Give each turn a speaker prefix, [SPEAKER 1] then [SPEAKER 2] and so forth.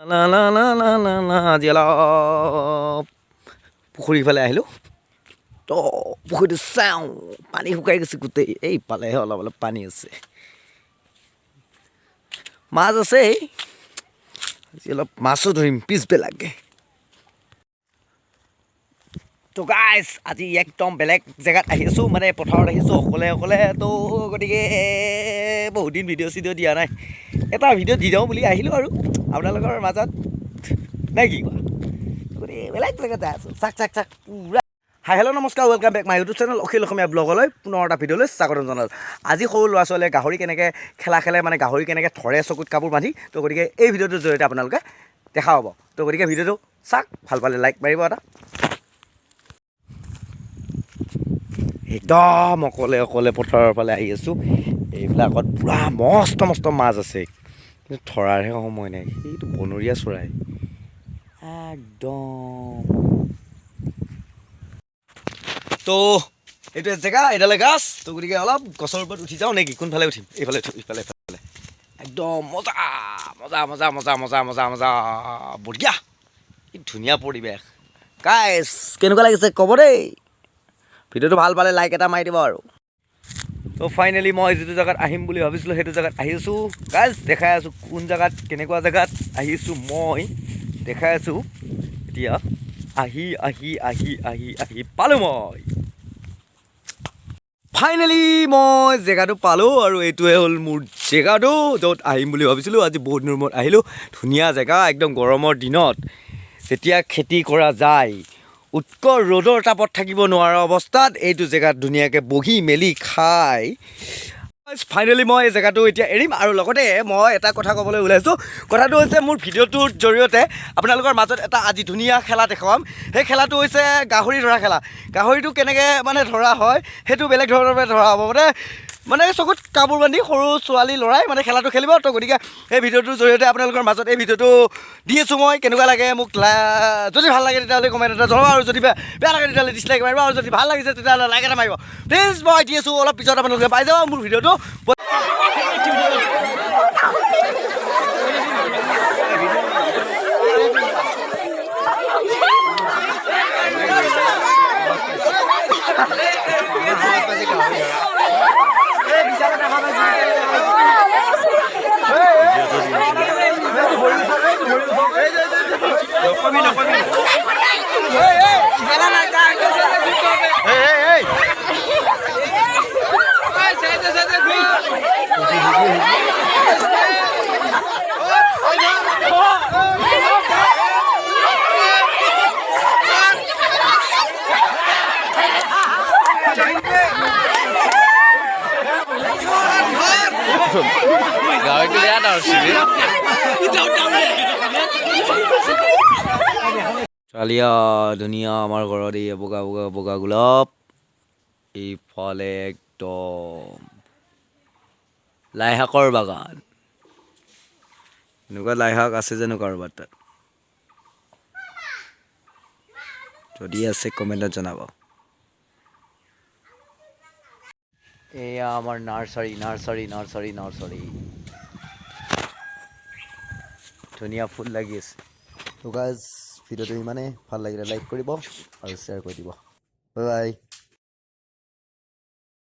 [SPEAKER 1] লা লা লা লা লা লা। আজি অলপ পুখুৰীৰ ফালে আহিলোঁ। তো পুখুৰীটো চাওঁ, পানী শুকাই গৈছে গোটেই। এইফালেহে অলপ অলপ পানী আছে, মাছ আছে। আজি অলপ মাছো ধৰিম পিছবেলাকে। তো গাইজ, আজি একদম বেলেগ জেগাত আহিছোঁ, মানে পথাৰত আহিছোঁ অকলে অকলে। তো গতিকে বহুত দিন ভিডিঅ' চিডিঅ' দিয়া নাই, এটা ভিডিঅ' দি দিওঁ বুলি আহিলোঁ আৰু আপোনালোকৰ মাজত, নে কি কোৱা? গতিকে বেলেগ জেগাত যাই আছোঁ। চাক চাক চাক পূৰা। হাই, হেল্ল', নমস্কাৰ, welcome back my YouTube channel Akhil অসমীয়া ব্লগলৈ পুনৰ এটা ভিডিঅ'লৈ স্বাগতম জনালোঁ। আজি সৰু ল'ৰা ছোৱালীয়ে গাহৰি কেনেকৈ খেলা খেলে, মানে গাহৰি কেনেকৈ ধৰে চকুত কাপোৰ বান্ধি, তো গতিকে এই ভিডিঅ'টোৰ জৰিয়তে আপোনালোকে দেখা পাব। তো গতিকে ভিডিঅ'টো চাওক, ভাল পালে লাইক মাৰিব এটা। একদম অকলে অকলে পথাৰৰ ফালে আহি আছোঁ। এইবিলাকত পূৰা মস্ত মস্ত মাছ আছে, কিন্তু ধৰাৰহে সময় নাই। সেইটো বনৰীয়া চৰাই একদম। তো এইটো জেগা, এইডালে গাছ। তো গতিকে অলপ গছৰ ওপৰত উঠি যাওঁ নেকি? কোনফালে উঠিম? এইফালে উঠিম, ইফালে ইফালে। একদম মজা মজা মজা মজা মজা মজা মজা, বঢ়িয়া, কি ধুনীয়া পৰিৱেশ। গাইছ, কেনেকুৱা লাগিছে ক'ব দেই। ভিডিঅ'টো ভাল পালে লাইক এটা মাৰি দিব। আৰু তো ফাইনেলি মই যিটো জেগাত আহিম বুলি ভাবিছিলোঁ, সেইটো জেগাত আহিছোঁ। গাইজ, দেখাই আছোঁ কোন জেগাত, কেনেকুৱা জেগাত আহিছোঁ মই দেখাই আছোঁ। এতিয়া আহি আহি আহি আহি আহি পালোঁ মই। ফাইনেলি মই জেগাটো পালোঁ আৰু এইটোৱে হ'ল মোৰ জেগাটো, য'ত আহিম বুলি ভাবিছিলোঁ। আজি বহুত দিনৰ মূৰত আহিলোঁ। ধুনীয়া জেগা একদম। গৰমৰ দিনত যেতিয়া খেতি কৰা যায়, উৎকট ৰ'দৰ তাপত থাকিব নোৱাৰা অৱস্থাত এইটো জেগাত ধুনীয়াকৈ বহি মেলি খাই। ফাইনেলি মই এই জেগাটো এতিয়া এৰিম আৰু লগতে মই এটা কথা ক'বলৈ ওলাইছোঁ। কথাটো হৈছে, মোৰ ভিডিঅ'টোৰ জৰিয়তে আপোনালোকৰ মাজত এটা আজি ধুনীয়া খেলা দেখুৱাম। সেই খেলাটো হৈছে গাহৰি ধৰা খেলা। গাহৰিটো কেনেকৈ মানে ধৰা হয়, সেইটো বেলেগ ধৰণে ধৰা হ'ব। মানে মানে চকুত কাপোৰ বান্ধি সৰু ছোৱালী ল'ৰাই মানে খেলাটো খেলিব। তো গতিকে এই ভিডিঅ'টোৰ জৰিয়তে আপোনালোকৰ মাজত এই ভিডিঅ'টো দি আছোঁ মই। কেনেকুৱা লাগে মোক যদি ভাল লাগে, তেতিয়াহ'লে কমেণ্ট এটা জনাব আৰু যদি বেয়া বেয়া লাগে, তেতিয়াহ'লে ডিছলাইক মাৰিব আৰু যদি ভাল লাগিছে, তেতিয়াহ'লে লাইক এটা মাৰিব প্লিজ। মই দি আছোঁ, অলপ পিছত আপোনালোকে পাই যাব মোৰ ভিডিঅ'টো।
[SPEAKER 2] গাহৰিটো বেয়া দৌৰছি।
[SPEAKER 1] চালিয়া ধুনীয়া। আমাৰ ঘৰত এই বগা বগা বগা গোলাপ, এইফালে একদম লাই শাকৰ বাগান। এনেকুৱা লাই শাক আছে জানো কাৰোবাৰ তাত? যদি আছে, কমেণ্টত জনাব। এয়া আমাৰ নাৰ্চাৰী, নাৰ্চাৰী, নাৰ্চাৰী, নাৰ্চাৰী। ধুনীয়া ফুল লাগি আছে। তো গাইজ, ভিডিঅ'টো ইমানেই। ভাল লাগিলে লাইক কৰিব আৰু শ্বেয়াৰ কৰি দিব। Bye bye.